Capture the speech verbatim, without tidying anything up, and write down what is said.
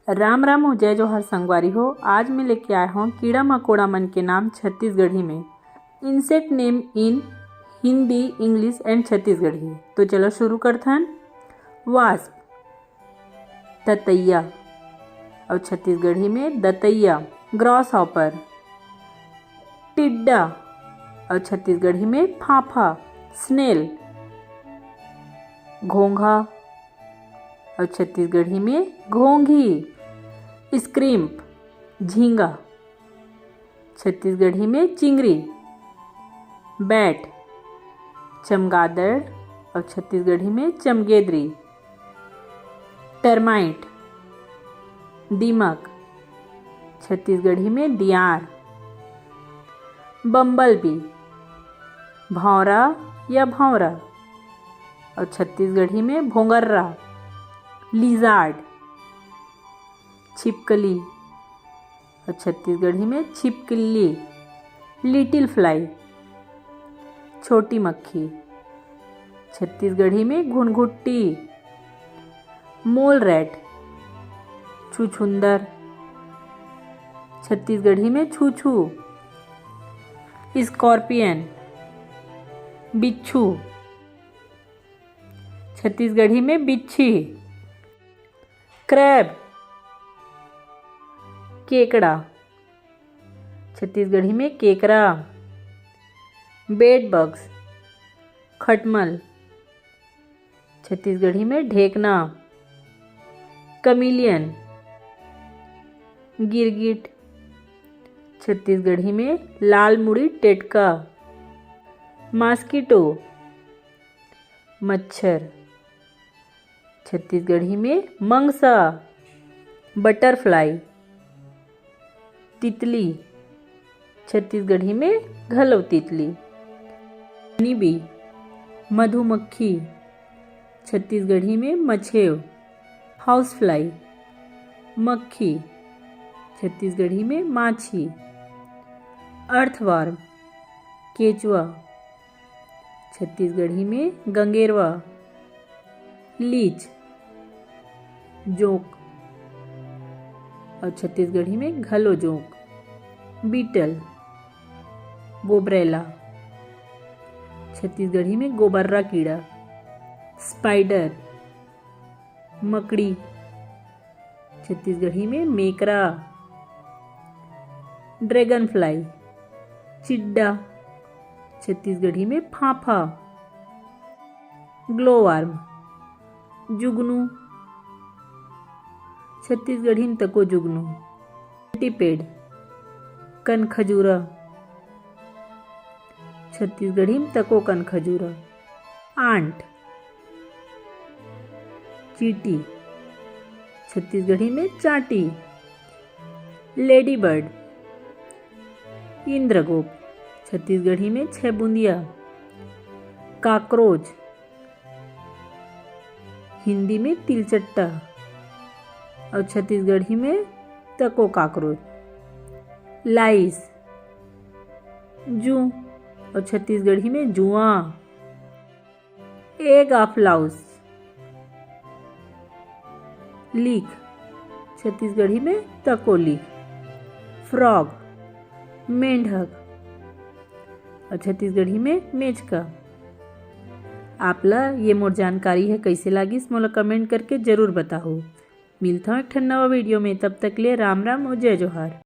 राम राम हो, जय जोहार संगवारी हो। आज मैं लेके आए हूँ कीड़ा मकोड़ा मन के नाम छत्तीसगढ़ी में, insect name in Hindi, English and Chhattisgarhi. तो चलो शुरू करथन। वास्प, ततैया, और छत्तीसगढ़ी में दतैया। ग्रॉसहॉपर, टिड्डा, और छत्तीसगढ़ी में फाफा, स्नेल। घोंघा, और छत्तीसगढ़ी में घोंघी। स्क्रिम्प, झींगा, छत्तीसगढ़ी में चिंगरी। बैट, चमगादड़, और छत्तीसगढ़ी में चमगेदरी। टर्माइट, दीमक, छत्तीसगढ़ी में दियार। बम्बल बी, भौंरा या भौंरा, और छत्तीसगढ़ी में भोंगर्रा। लिजार्ड, छिपकली, और छत्तीसगढ़ी में छिपकली। लिटिल फ्लाई, छोटी मक्खी, छत्तीसगढ़ी में घुनघुट्टी। मोल रैट, छुछुंदर, छत्तीसगढ़ी में छूछू। स्कॉर्पियन, बिच्छू, छत्तीसगढ़ी में बिच्छी। क्रैब, केकड़ा, छत्तीसगढ़ी में केकरा। बेड बग्स, खटमल, छत्तीसगढ़ी में ढेकना। कमीलियन, गिरगिट, छत्तीसगढ़ी में लाल मुड़ी टेटका। मॉस्किटो, मच्छर, छत्तीसगढ़ी में मंगसा। बटरफ्लाई, तितली, छत्तीसगढ़ी में घलो तितली। हनी बी, मधुमक्खी, छत्तीसगढ़ी में मछेव। हाउस फ्लाई, मक्खी, छत्तीसगढ़ी में माछी। अर्थवर्म, केचुआ, छत्तीसगढ़ी में गंगेरवा। लीच, जोंक, और छत्तीसगढ़ी में घलो जोंक। बीटल, गोबरैला, छत्तीसगढ़ी में गोबर्रा कीड़ा। स्पाइडर, मकड़ी, छत्तीसगढ़ी में मेकरा। ड्रैगन फ्लाई, चिड्डा, छत्तीसगढ़ी में फाफा। ग्लोवर्म, जुगनू, छत्तीसगढ़ी में तको जुगनू। सेंटीपेड, कनखजूरा, छत्तीसगढ़ी में तको कनखजूरा। आंट, चींटी, छत्तीसगढ़ी में चांटी। लेडी बर्ड, इंद्रगोप, छत्तीसगढ़ी में छैबुंदिया। काकरोच, हिंदी में तिलचट्टा, और छत्तीसगढ़ी में तको काकरोच। लाइस, जू, और छत्तीसगढ़ी में जुआ। एग ऑफ लाउस, लीख, छत्तीसगढ़ी में तको लीख। फ्रॉग, मेंढक, और छत्तीसगढ़ी में मेचका। आप ला ये मोर जानकारी ह कइसे लागिस, मोला कमेंट करके जरूर बताहू। मिलथंव एक ठन नवा वीडियो में, तब तक ले राम राम और जय जोहार।